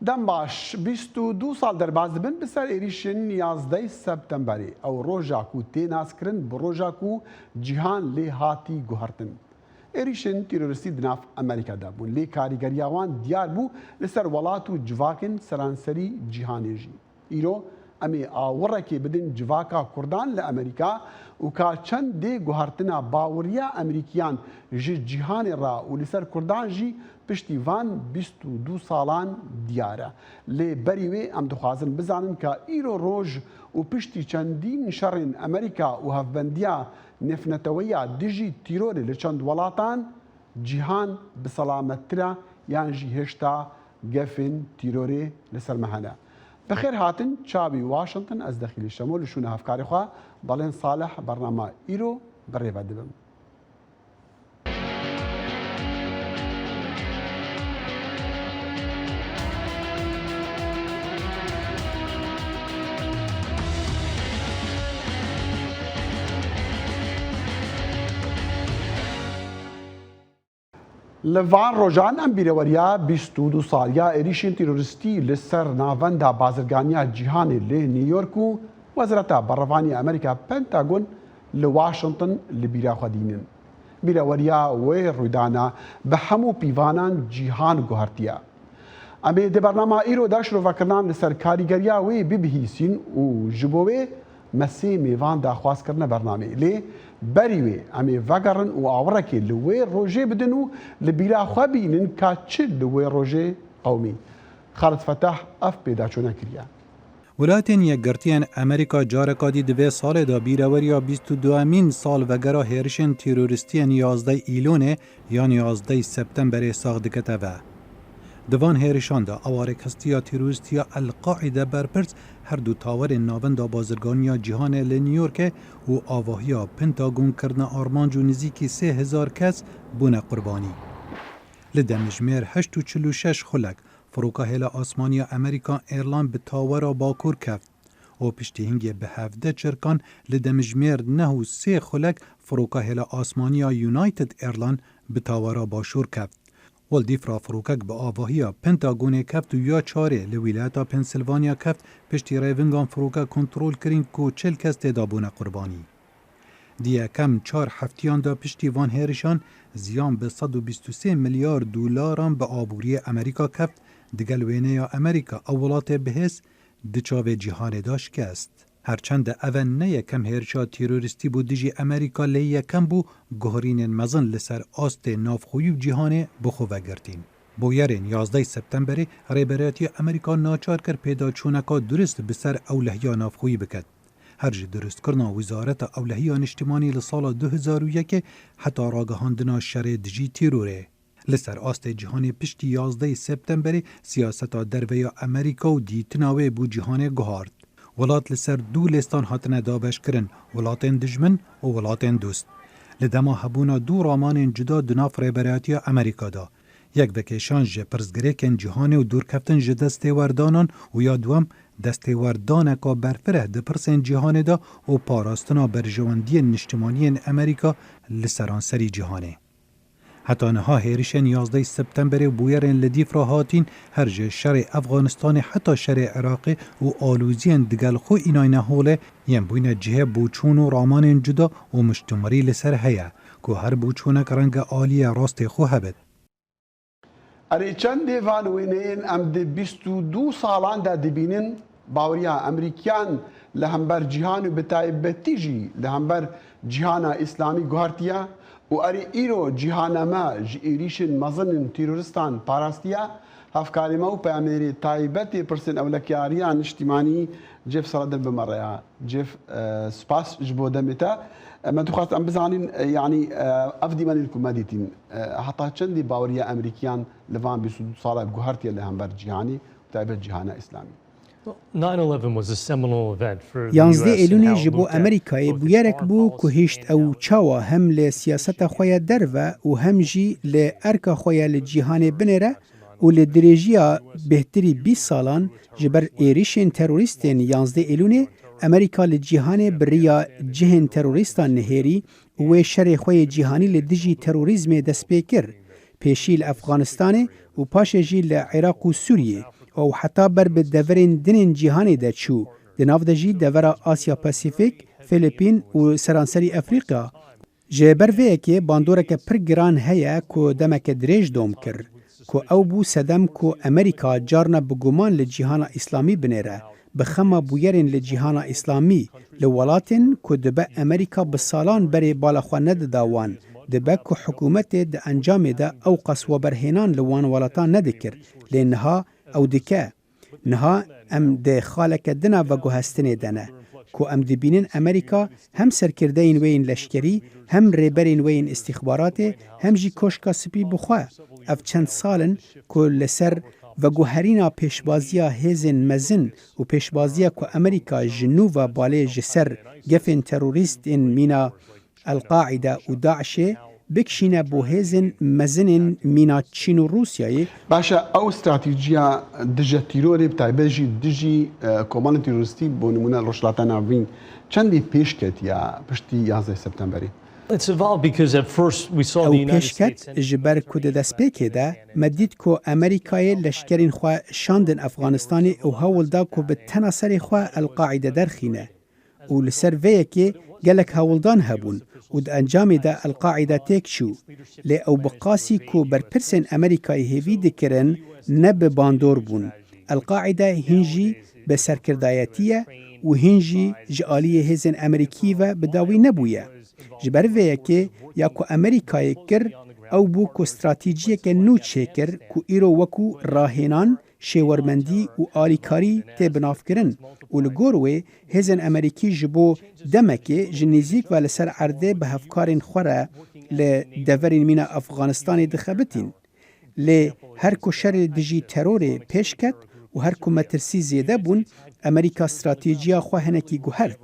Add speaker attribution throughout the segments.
Speaker 1: دەم باش، 22 ساڵ دەرباز دبن bi ser êrîşên 11 Septemberê، ew roja ku tê naskirin bi roja ku cîhan lê hatî guhertin. Êrîşên têrorîstî di nav Amerîka de bûn, lê karîgeriya wan diyar bû li ser welat û civakên seranserî cîhanê jî. Îro em ê awirekê bidin civaka Kurdan li Amerîka û ka çend dê guhertina baweriya Amerîkiyan ji cîhanê re û li ser Kurdan jî piştî van 22 salan diyar e. Lê berî wê em dixwazin bizanin ka îro roj û piştî çendîn şerên Amerîka û hevbendiya nêvneteweya dijî tîrorê li çend welatan, cîhan bi selamettir e yan jî hêşta gefên tîrorê li ser me hene. Bi xêr hatin çavî Washington ez Dexîlî Şemo li şûna hevkarê xwe Balên Salih bernama îro bi rê ve dibim. Li van rojan em bîreweriya 22 saliya êrîşên terorîstî li ser navenda bazirganiya cîhanê li New York û Wezareta Berevaniya Amerîka Pentagon li Washington li bîra xwe dînin. Bîreweriya wê rûdana bi hemû pîvanan cîhan guhertiye. Em ê di bernama îro de şirovekirinan li ser karîgeriya wê bibihîsîn û ji bo wê me sê mêvan daxwaz kirine bernameyê. Lê berî wê em ê vegerin û awirekê li wê rojê bidin û li bîra xwe bînin ka çi li wê rojê qewimî. Xalid Fetah ev pêdaçûne kiriye.
Speaker 2: Welatên Yekgirtiyên Amerîka careka dî di vê salê de bîreweriya 22 emîn salvegera hêrişên terorîstiyên 11 Îlonê yan 11 Septemberê sax dikete ve. Di van hêrişan de awarêkxistiya terorîstî ya El Qaîde berpirs her du tawerên Navenda Bazirganiya Cîhanê li New Yorkê û avahiya Pentagon kirine armanc û nizîkî 3000 kes bûne qurbanî. Li demjimêr heşt û 46 xulek Firoka hêla asmanî ya Amerîka Airline bi tawera Bakur keft û piştî hingê bi 17 çirkan li demjimêr neh û sê xulek firoka hêla asmanî ya United Airline bi tawera Başûr keft. Waldîfra firokek bi avahiya Pentagonê keft û ya çarê li wîlayeta Pennsylvania keft piştî rêvingan firoke kontrol kirîn ku 40 kes tê de bûne qurbanî. Di yekem çar heftiyan de piştî van hêrişan ziyan bi 123 milyar dolaran bi aboriyê Amerîka keft, digel wêneya Amerîka ew welatê bihêz di çavê cîhanê de şikest. Herçend ev e ne yekem hêrişa terorîstî bû dijî Amerîka lê yekem bû guherînên mezin li ser astê navxweyî û cîhanê bi xwe vegirtîn. Bûyerên 11 Septemberê Rêberatiya Amerîka naçar kir pêdaçûneka durist bi ser ewlehiya navxweyî biket. Her ji duristkirina Wezareta Ewlehiya Niştimanî li sala 2001ê heta ragihandina şerê dijî terorê. Li ser astê cîhanê piştî 11 Septemberê siyaseta derve ya Amerîka û dîtina wê bû cîhanê guhart. Welat li ser du lêstan hatine dabeşkirin, welatên dijmin û welatên dost. Li dema hebûna du ramanên cuda di nav rêberatiya Amerîka de. Yek vekêşan ji pirsgirêkên cîhanê û dûrkeftin ji destêwerdanan û ya duwem destêwerdaneka berfireh di pirsên cîhanê de û parastina berjewendiyên niştimaniyên Amerîka li seranserî cîhanê. Heta niha hêrişên 11 Septemberê û bûyerên li dîfra hatîn her ji şerê Efxanistanê heta şerê Iraqê û aloziyên digel xwe înayne holê yên bûne cihê boçûn û ramanên cuda û miştimirî li ser heye ku her boçûnek renge aliyê rastê xwe hebit.
Speaker 1: Erê çendê van wêneyên em di 22 salan de dibînin baweriya Amerîkiyan li hember cîhan û bi taybetî jî li hember cîhana Îslamî guhertiye û erê îro cîhana me ji êrîşên mezin ên terorîstan parastiye, hevkarê me û peyamêrê taybetê pirsên ewlekariya niştîmanî Jeff Sullivan bi me re ye. Jeff spas ji bo demê te. Me dixwast em bizanîn yanî ev dîmenên ku me dîtîn heta çendî baweriya Amerîkiyan li van 22 sala guhertiye li hember cîhanî û taybet cîhana Îslamî.
Speaker 3: 11 Eylûnê ji bo Amerîkayê bûyerek bû ku hişt ew çawa hem li siyaseta xwe ya derve û hem jî li erka xwe ya li cîhanê binêre û li dirêjiya bêhtirî 20 salan ji ber êrişên terorîstên 11 Eylûnê Amerîka li cîhanê bi riya cihên terorîstan nihêrî û wê şerê xwe yê cîhanî li dijî terorîzmê dest pê kir. Pêşî li Efxanistanê û paşê jî li Iraq û Sûriyê. û ew heta ber bi deverên din ên cîhanê de çû, di nav de jî devera Asya Pasîfîk, Fîlîpîn û seranserî Efrîqa. Ji ber vê yekê bandoreke pir giran heye ku demeke dirêj dom kir, ku ew bû sedem ku Amerîka carna bi guman li cîhana îslamî binêre, bi xema bûyerên li cîhana îslamî, li welatên ku dibe Amerîka bi salan berê bala xwe nedida wan, dibe ku hikûmetê di encamê de ewqas weberhênan li wan welatan nedikir, lê niha ew dike. Niha em di xaleke din a veguhestinê de ne, ku em dibînin Amerîka hem serkirdeyên wê yên leşkerî, hem rêberên wê yên îstîxbaratê, hem jî Koşka Spî bi xwe ev çend sal in ku li ser veguherîna pêşbaziya hêzên mezin û pêşbaziya ku Amerîka ji nû ve balê ji ser gefên terorîst ên mîna El Qaîde û DAIŞ'ê bikişîne bo hêzên mezin ên mîna Çîn û Rûsyayê.
Speaker 1: Baş e, ew stratîjiya dije tîrorê bi taybet jî dijî komalên tîroristî bo nimûne li Rojhilata Navîn çendî pêş ketiye piştî yazdeh Septemberê?
Speaker 3: Ew pêş ket ji ber ku di destpêkê de me dît ku Amerîkayê leşkerên xwe şandin Efxanistanê û hewl da ku bi tena serê xwe El Qaîde derxîne. û li ser vê yekê gelek hewldan hebûn û di encamê de El Qaîde têk çû. Lê ew bi qasî ku berpirsên Amerîkayê hêvî dikirin ne bi bandor bûn. El Qaîde hîn jî bi serkirdayetî ye û hîn jî ji aliyê hêzên Amerîkî ve bi dawî nebûye. Ji ber vê yekê ya ku Amerîkayê kir ew bû ku stratejiyeke nû çêkir ku îro wekû rahênan şêwermendî û alîkarî tê binavkirin û li gor wê hêzên Amerîkî ji bo demekê ji nêzîk ve li ser erdê bi hevkarên xwe re li deverên mîna Efxanistanê dixebitîn. Lê her ku şerê dijî terorê pêş ket û her ku metirsî zêde bûn, Amerîka stratêjiya xwe hinekî guhert.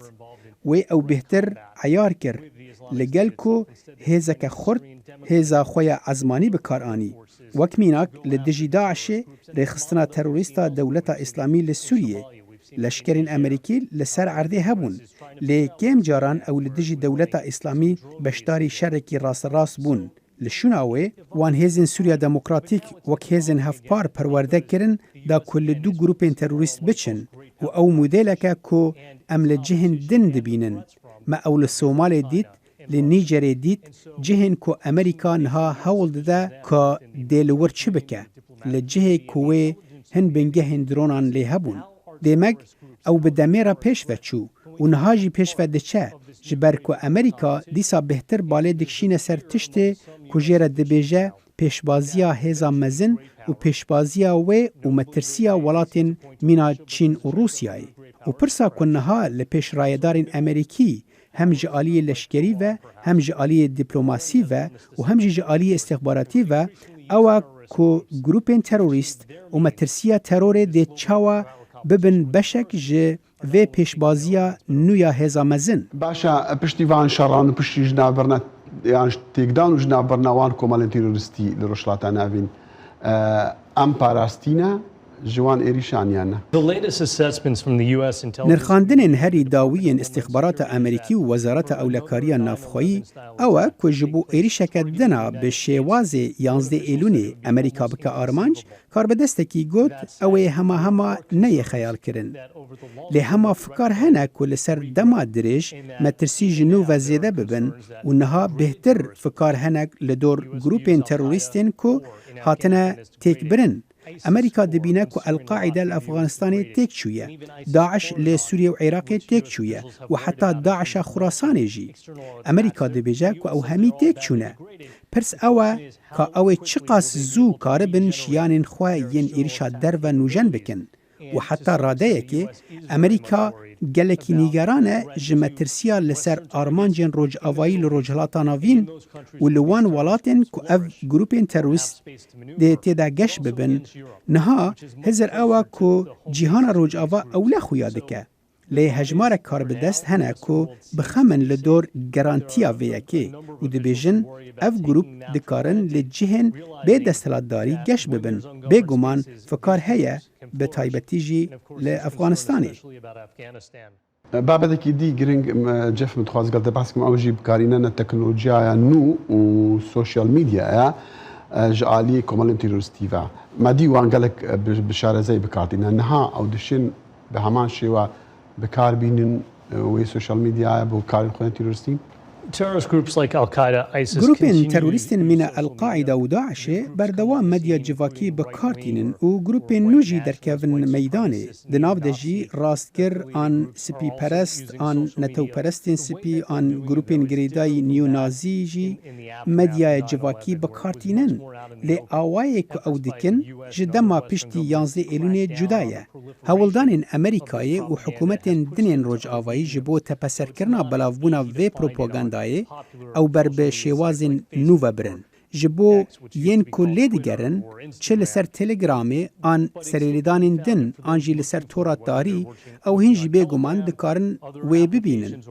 Speaker 3: Wê ew bêhtir eyar kir. Li gel ku hêzeke xurt hêza xwe ya ezmanî bi kar anî. Wek mînak li dijî DAIŞ'ê, rêxistina terorîst a Dewleta Îslamî li Sûriyê, leşkerên Amerîkî li ser erdê hebûn, lê kêm caran ew li dijî Dewleta Îslamî beşdarî şerekî rasterast bûn. Li şûna wê, wan Hêzên Sûriya Demokratîk wek hêzên hevpar perwerde kirin da ku li du grûpên terorîst biçin û ew modelek e ku em li cihên din dibînin. Me ew li Somalê dît Li Nîcerê dît cihên ku Amerîka niha hewl dide ka dê li wir çi bike, li cihê ku wê hin bingehên dronan lê hebûn. Dêmek ew bi demê re pêş ve çû û niha jî pêş ve diçe ji ber ku Amerîka dîsa bêhtir balê dikişîne ser tiştê ku jê re dibêje pêşbaziya hêza mezin û pêşbaziya wê û metirsiya welatên mîna Çîn û Rûsyayê. Û pirsa ku niha li pêş rayedarên Amerîkî hem ji aliyê leşkerî ve, hem ji aliyê dîplomasî ve û hem jî ji aliyê îstixbaratî ve ew e ku grûpên terorîst û metirsiya terorê dê çawa bibin beşek ji vê pêşbaziya nû ya hêza mezin.
Speaker 1: Baş e, piştî van şeran û piştî jinavbirina yan têkdan û jinavbirina wan komelên terorîstî li Rojhilata Navîn em parastî ne? Ji wan êrîşan yan na?
Speaker 3: Nirxandinên herî dawî yên îstîxbarata Amerîkî û Wezareta Ewlekariya Navxweyî ew e ku ji bo êrîşeke din a bi şêwazê yanzdeh Êlûnê Amerîka bike armanc, karbidestekî got ew ê hema hema neyê xeyalkirin. Lê hema fikar hene ku li ser dema dirêj metirsî ji nû ve zêde bibin û niha bêhtir fikar hene li dor grûpên terorîstên ku hatine têkbirin. Amerîka dibîne ku El Qaîde li Efxanistanê têk çûye, daiş li Sûriye û Iraqê têk çûye û heta DAIŞa Xurasanê jî. Amerîka dibêje ku ew hemî têk çûne. Pirs ew e ka ew ê çiqas zû karibin şiyanên xwe yên êrîşa derve nûjen bikin. Û heta radeyekê Amerîka gelekî nîgeran e ji metirsiya li ser armancên rojavayî li Rojhilata Navîn û li wan welatên ku ev grûpên terorîst dê tê de geş bibin. Niha hizir ew e ku cîhana Rojava ewle xuya dike. Lê hejmarek karbidest hene ku bi xem in li dor garantiya vê yekê û dibêjin ev grûp dikarin li cihên bê desthilatdarî geş bibin. Bêguman fikar heye bi taybetî jî li Efxanistanê.
Speaker 1: Babetekî dî giring Jeff min dixwaz gel te behs bikim ew jî bikarînene teknolojiyaya nû û sosyal medyaya. Ji aliyê komelên terorîstî ve me dî wan gelek bi şarezayî bi kar tîne. Niha ew dişên bi heman şêwe bi kar bînin wê sosyal medyaya bo karên xwe yên terorîstî.
Speaker 3: Grûpên terorîstên mîna El Qaîda û DAIŞ'ê berdewam medya civakî bi kar tînin û grûpên nû jî derkevin meydanê. Di nav de jî rastgir an spîperest an netewperestên spî an grûpên girêdayî neo-nazî jî medyaya civakî bi kar tînin. Lê awayê ku ew dikin ji dema piştî yanzdeh Êlûnê cuda ye. Hewldanên Amerîkayê û hikûmetên din ên rojavayî ji bo tepeserkirina belavbûna vê propagandayê ew ber bi şêwazên nû ve birin. Ji bo yên ku lê digerin, çi li ser Telegramê an serêlêdanên din an jî li ser tora tarî, ew hîn jî bêguman dikarin wê bibînin.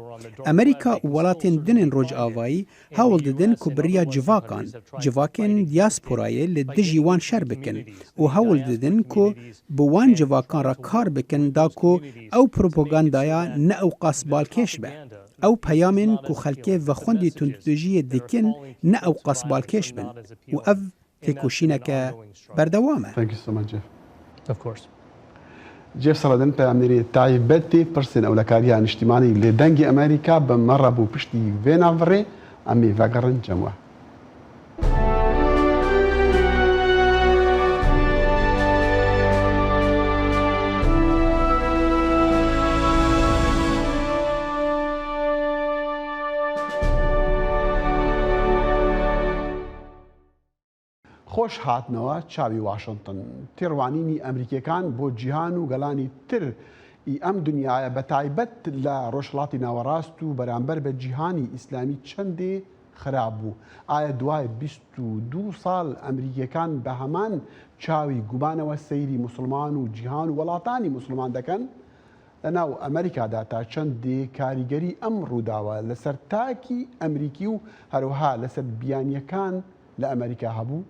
Speaker 3: Amerîka û welatên din ên rojavayî hewl didin ku bi riya civakan, civakên diasporayê li dijî wan şer bikin û hewl didin ku bi wan civakan re kar bikin da ku ew propagandaya ne ewqas balkêş be. Ew peyamên ku xelkê vexwendî tundtûjiyê dikin ne ewqas balkêş bin û ev têkoşîneke berdewam e.
Speaker 1: Thank you so much Jeff. Of course. Jeff Saladin peyamnêrê taybetê pirsên ewlekariya niştîmanî li Dengê Amerîka bi me re bû piştî vê navbirê em ê vegerin cem we. خۆش هاتنەوە چاوی واشنتن. تێڕوانینی ئەمریکیەکان بۆ جیهان و گەلانی تر ی ئەم دنیایە بە تایبەت لە ڕۆژهەڵاتی ناوەڕاست و بەرامبەر بە جیهانی ئیسلامی چەندێ خراپ بوو؟ ئایا دوای 22 ساڵ ئەمریکیەکان بە هەمان چاوی گومانەوە سەیری موسڵمان و جیهان و وەڵاتانی موسڵمان دەکەن؟ لە ناو ئەمریکادا تا چەندێ کاریگەری ئەم ڕووداوە لەسەر تاکی ئەمریکی و هەروەها لەسەر بیانیەکان لە ئەمریکا هەبوو؟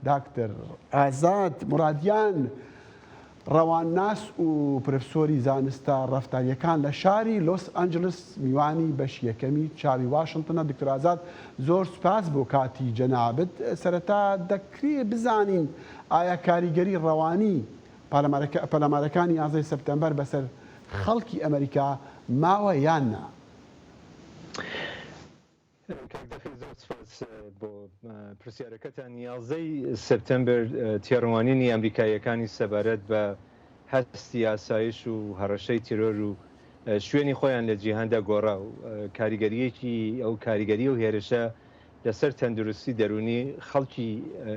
Speaker 1: داکتر ئازاد مورادیان ڕەوانناس و پرفسۆری زانستە ڕەفتاریەکان لە شاری لۆس ئەنجلس میوانی بەشی یەکەمی چاوی واشنتنە. دکتۆر ئازاد زۆر سوپاس بۆ کاتی جەنابت. سەرەتا دەکرێ بزانین ئایا کاریگەری ڕەوانی پەلامارەکانی یانزەی سەپتەمبەر بەسەر خەڵکی ئەمریکا ماوە یان نا؟
Speaker 4: کاک دەخیل زۆر سپاس بۆ پرسیارەکەتان. یازدەی سێپتەمبر تێڕوانینی ئەمریکاییەکانی سەبارەت بە هەستی ئاسایش و هەڕەشەی تێرۆر و شوێنی خۆیان لە جیهاندا گۆڕا و کاریگەرییەکی ئەو کاریگەری و هێرشە لەسەر تەندروستی دەروونی خەڵکی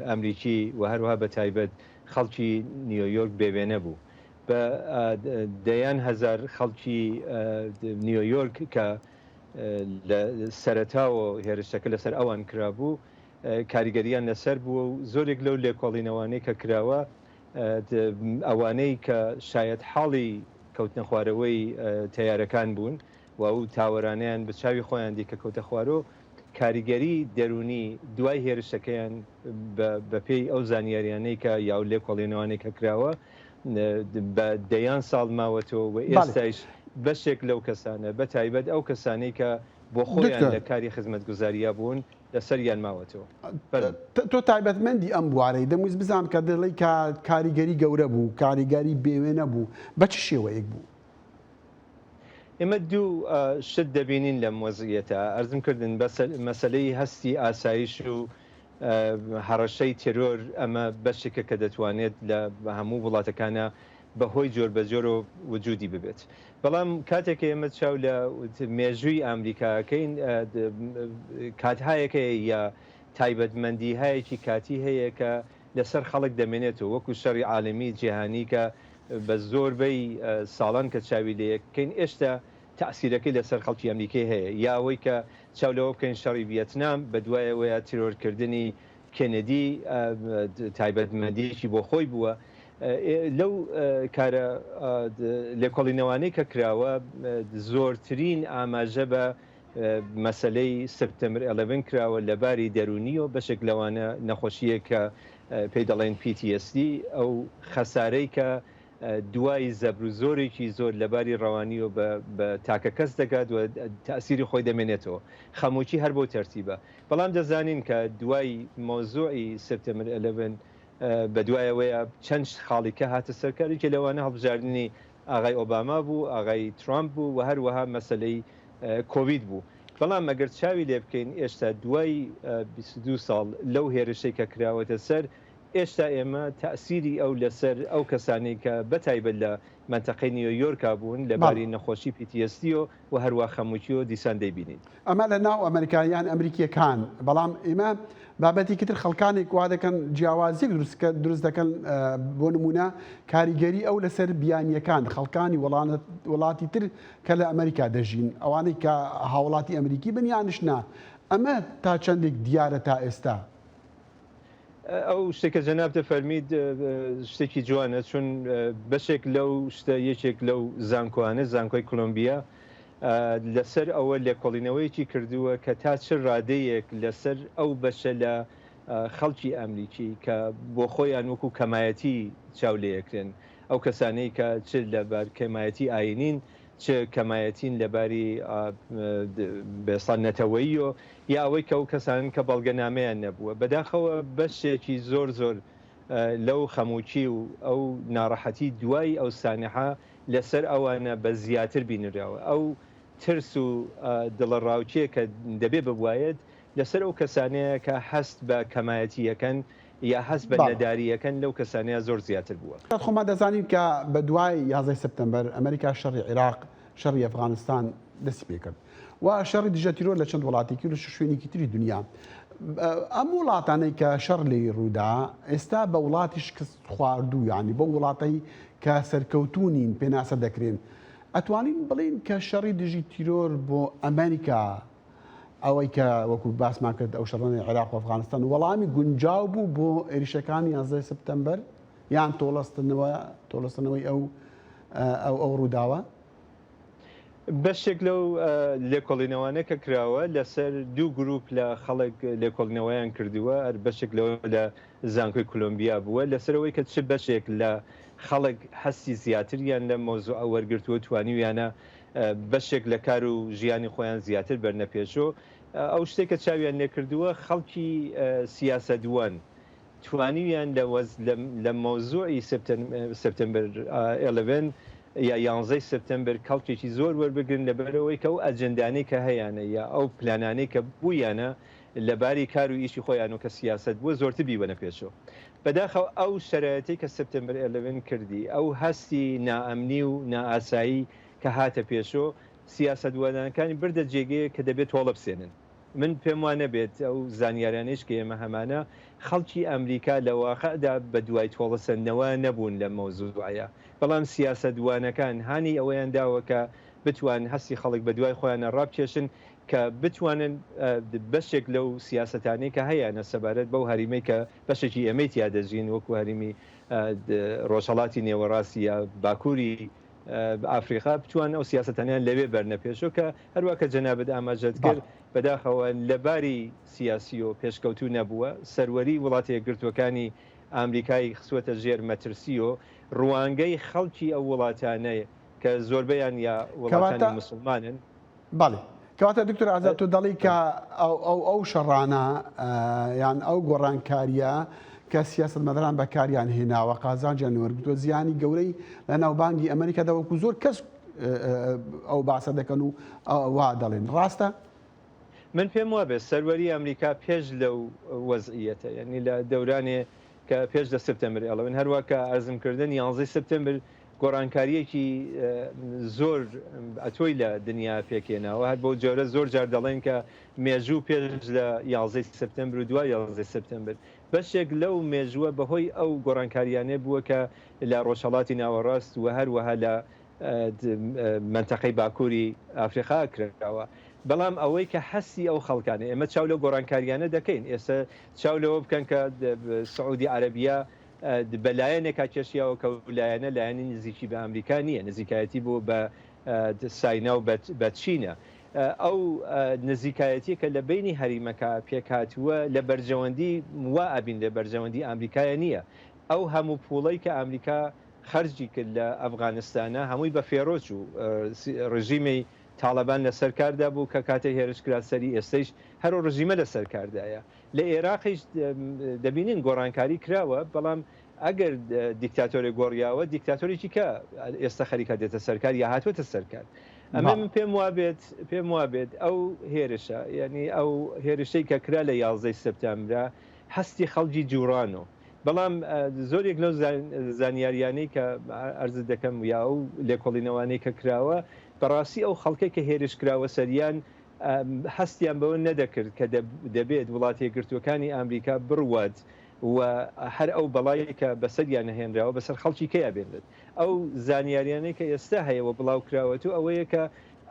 Speaker 4: ئەمریکی و هەروەها بە تایبەت خەڵکی نیۆیۆرک بێوێنە بوو. بە دەیان هەزار خەڵکی نیۆیۆرک کە لە سەرەتاوە هێرشەکە لەسەر ئەوان کرابوو کاریگەریان لەسەر بووە و زۆرێک لەو لێکۆڵینەوانەی کە کراوە ئەوانەی کە شایەت حاڵی کەوتنە خوارەوەی تەیارەکان بوون و ئەو تاوەرانەیان بە چاوی خۆیان دی کە کەوتە خوارەوە کاریگەری دەروونی دوای هێرشەکەیان بەپێی ئەو زانیاریانەی کە یا و لێکۆڵینەوانەی کە کراوە بە دەیان ساڵ ماوەتەوە و ئێستایش بەشێک لەو کەسانە بە تایبەت ئەو کەسانەی کە بۆ خۆیان لە کاری خزمەتگوزاریا بوون لەسەریان ماوەتەوە.
Speaker 1: تۆ تایبەتمەندی ئەم بوارەی، دەمویست بزانم کە دەڵێی کە کاریگەری گەورە بوو، کاریگەری بێوێنە بوو، بە چ شێوەیەک بوو؟
Speaker 4: ئێمە دوو شت دەبینین لەم وەزعیەتە، ئەرزم کردن مەسەلەی هەستی ئاسایش و هەڕەشەی تێرۆر ئەمە بەشێکە کە دەتوانێت لە هەموو وڵاتەکانا بە هۆی جۆربەجۆرەوە وجودی ببێت. بەڵام کاتێک کە ئێمە چاو لە مێژووی ئامریکا ئەکەین کاتهایەک هەیە یا تایبەتمەندیهایەکی کاتی هەیە کە لەسەر خەڵک دەمێنێتەوە وەکو شەڕی عالەمی جیهانی کە بە زۆربەی ساڵان کە چاوی لێکەین ئێشتا تەئسیرەکەی لەسەر خەڵکی ئەمریکەی هەیە یا ئەوەی کە چاو لەوە بکەین شەڕی ڤیەتنام بەدوایەوەیە تیرۆرکردنی کێنێدی تایبەتمەندیەکی بۆ خۆی بووە لەو کارە لێکۆڵینەوانەی کە کراوە زۆرترین ئاماژە بە مەسەلەی سپتەمبر ئێلێڤن کراوە لە باری دەروونیەوە بەشێک لەوانە نەخۆشیەک کە پێی دەڵێن PTSD ئەو خەسارەی کە. دوای زەبر و زۆرێکی زۆر لە باری ڕەوانیەوە بە بە تاکەکەس دەگات و تەئسیری خۆی دەمێنێتەوە. خەمۆکی هەر بەو تەرتیبە. بەڵام دەزانین کە دوای مەوزوعی September Eleven بە دوایەوەیە چەند خاڵی کە هاتە سەر کار یەکێ لەوانە هەڵبژاردنی ئاغای ئۆباما بوو، ئاغای ترامپ بوو و هەروەها مەسەلەی کۆوید بوو. بەڵام ئەگەر چاوی لێ بکەین ئێشتا دوای 22 ساڵ لەو هێرشەی کە کراوەتە سەر ئێشتا ئێمە تەئسیری ئەو لەسەر ئەو کەسانەی کە بە تایبەت لە مەنتەقەی نیۆیۆرکا بوون لە باری نەخۆشی PTSD و هەروا خەموکیۆ دیسان دەیبینین.
Speaker 1: ئەمە لە ناو ئەمریکا یان ئەمریکیەکان، بەڵام ئێمە بابەتێکی تر خەڵکانێک وا دەکەن جیاوازیەک دروست دەکەن بۆ نمونە کاریگەری ئەو لەسەر بیانیەکان خەڵکانی وڵاتی تر کە لە ئەمریکا دەژین ئەوانەی کە هاوڵاتی ئەمریکی بن یانش نا ئەمە تا چەندێک دیارە تا ئێستا؟
Speaker 4: ئەو شتێک کە جەنابت فەرمیت شتێکی جوانە چون بەشێک لەو شتە یەکێک لەو زانکۆانە زانکۆی کۆلۆمبیا لەسەر ئەوە لێکۆڵینەوەیەکی کردووە کە تا چ ڕادەیەک لەسەر ئەو بەشە لە خەڵکی ئەمریکی کە بۆ خۆیان وەکو کەمایەتی چاو لێیەکرێن ئەو کەسانەی کە چ لە بار کەمایەتی ئاینین چ کەمایەتین لە باری بێسا نەتەوەییۆ یا ئەوەی کە ئەو کەسانەن کە بەڵگەنامەیان نەبووە. بەداخەوە بەشێکی زۆر زۆر لەو خەموکی و ئەو ناڕەحەتی دوای ئەو سانحە لەسەر ئەوانە بە زیاتر بینراوە. ئەو ترس و دڵەڕاوکێ کە دەبێ ببوایەت لەسەر ئەو کەسانەیە کە هەست بە کەمایەتی ئەکەن یا هەست بە نەداری ئەکەن لەو کەسانەیە زۆر زیاتر بووە.
Speaker 1: خۆمان دەزانین کە بە دوای یازدەی سپتەمبەر ئەمریکا شەڕی عیراق، شەڕی ئەفغانستان دەستی پێکرد و شەڕی دژە تیرۆر لە چەند وڵاتێکی و لە شوێنێکی تری دنیا. ئەم وڵاتانەی کە شەڕ لێی ڕوودا ئێستا بە وڵاتی شکست خواردوو یانی بەو وڵاتەی کە سەرکەوتوو نین پێناسە دەکرێن. ئەتوانین بڵێین کە شەڕی دژی تیرۆر بۆ ئەمریکا ئەوەی کە وەکو باسمان کرد ئەو شەڕانەی عێراق و ئەفغانستان وەڵامی گونجاو بوو بۆ ئێریشەکانی یانزەی سپتەمبەر یان تۆڵەستنەوە تۆڵەستنەوەی ئەو ئەو ئەو ڕووداوە؟
Speaker 4: بەشێک لەو لێکۆڵینەوانە کە کراوە لەسەر دوو گروپ لە خەڵک لێکۆڵینەوەیان کردووە هەر بەشێک لەوە لە زانکۆی کولۆمبیا بووە لەسەر ئەوەی کە چ بەشێک لە خەڵک هەستی زیاتریان لەم مەوزوعە وەرگرتووە توانیویانە بەشێک لە کار و ژیانی خۆیان زیاتر بەرنە پێشۆ. ئەو شتێک کە چاویان لێکردووە خەڵکی سیاسەتوان توانیویان لە وەز لە مەوزوعی سێپتەمبەر ئێلێڤن یا یانزەی سێپتەمبەر کەڵکێکی زۆر وەربگرن لەبەرئەوەی کە ئەو ئەجێندانەی کە هەیانە یا ئەو پلانانەی کە بوویانە لە باری کار و ئیشی خۆیان و کە سیاسەت بووە زۆرتر بیبەنە پێشەوە. بەداخەوە ئەو شەرایتەی کە سێپتەمبەر eleven کردی، ئەو هەستی نائەمنی و نائاسایی کە هاتە پێشۆ، سیاسەتوانەکانی بردە جێگەیەک کە دەبێت تۆڵە بسێنن. من پێم وا نەبێت ئەو زانیارانەیش کە ئێمە هەمانە، خەڵکی ئەمریکا لە واقعدا بە دوای تۆڵەسەندنەوە نەبوون لەم مەوزوعەیا، بەڵام سیاسەتوانەکان هانی ئەوەیان داوە کە بتوان هەستی خەڵک بە دوای خۆیانا ڕابکێشن کە بتوانن بەشێک لەو سیاسەتانەی کە هەیانە سەبارەت بەو هەریمەی کە بەشێکی ئێمەی تیا دەژین وەکو هەریمی ڕۆژهەڵاتی نێوەڕاست یا باکووری ئافریقا بتوانن ئەو سیاسەتانیان لەوێ بەرنە پێشەوە کە هەروا کە جەنابت ئاماژەت کرد بەداخەوە لە باری سیاسیەوە پێشکەوتوو نەبووە سەروەری وڵاتە یەکگرتووەکانی ئامریکای خسووەتە ژێر مەترسیەوە ڕوانگەی خەڵکی ئەو وڵاتانەی کە زۆربەیان یا وڵاتانی موسڵمانن.
Speaker 1: بەڵێ. کەواتە دکتۆر ئازاد تۆ دەڵێی کە ئەو ئەو ئەو شەڕانە یان ئەو گۆڕانکارییە کە سیاسەتمەداران بەکاریان هێناوە قازانجیان وەرگرتووە زیانی گەورەی لە ناوبانگی ئەمریکادا وەکو زۆر کەس ئەو باسە دەکەن و وا دەڵێن ڕاستە؟
Speaker 4: من پێم وابێ سەروەری ئەمریکا پێش لەو وەزعیەتە یعنی لە دەورانێ کە پێش لە سپتەمبر eleven هەروا کە عەرزم کردن یانزەی سپتەمبر گۆڕانکارییەکی زۆر ئەتۆی لە دنیا پێکهێناوە، هەر بەو جۆرە زۆر جار دەڵێن کە مێژوو پێش لە یازدەی سێپتەمبر و دوای یازدەی سێپتەمبر بەشێک لەو مێژووە بەهۆی ئەو گۆڕانکارییانە بووە کە لە ڕۆژهەڵاتی ناوەڕاست و هەروەها لە مەنتەقەی باکووری ئافریقا کراوە. بەڵام ئەوەی کە هەستی ئەو خەڵکانە، ئێمە چاو لەو گۆڕانکارییانە دەکەین، ئێستا چاو لەوە بکەن کە سعودی عەرەبیە بە لایەنێکا کێشیاوە کە ئەو لایەنە لایەنی نزیکی بە ئەمریکا نییە، نزیکایەتی بۆ بە ساینا و بە چینە. ئەو نزیکایەتیە کە لە بەینی هەریمەکە پێکهاتووە لە بەرژەوەندی وا ئەبین لە بەرژەوەندی ئامریکایە نییە. ئەو هەموو پووڵەی کە ئامریکا. خەرجی کرد لە ئەفغانستانا هەمووی بە فێڕۆ چوو. ڕژیمی تاڵەبان لە سەر کاردا بوو کە کاتێک هێرش کرا سەری ئێستەیش هەر ئەو ڕژیمە لە سەر کاردایە. لە ئێراقیش دەبینین گۆڕانکاری کراوە بەڵام ئەگەر دیکتاتۆرێک گۆڕیاوە دیکتاتۆرێکی کە ئێستا خەریکە دێتە سەرکار یا هاتووەتە سەرکار. ئەمە من پێم وابێت پێم وابێت ئەو هێرشە یعنی ئەو هێرشەی کە کرا لە یازدەی سپتامبرا هەستی خەڵکی جوڕانۆ بەڵام زۆرێک لەو زانیاریانەی کە ئەرزت دەکەم یا ئەو لێکۆڵینەوانەی کە کراوە بەڕاستی ئەو خەڵکەی کە هێرش کراوە سەریان هەستیان بەوە نەدەکرد کە دەبێت وڵاتە یەکگرتووەکانی ئامریکا بڕوات و هەر ئەو بەڵای کە بەسەریان هێنراوە بەسەر خەڵکی کەیا بێنرێت. ئەو زانیاریانەی کە ئێستا هەیە و بڵاو کراوەتو ئەوەیە کە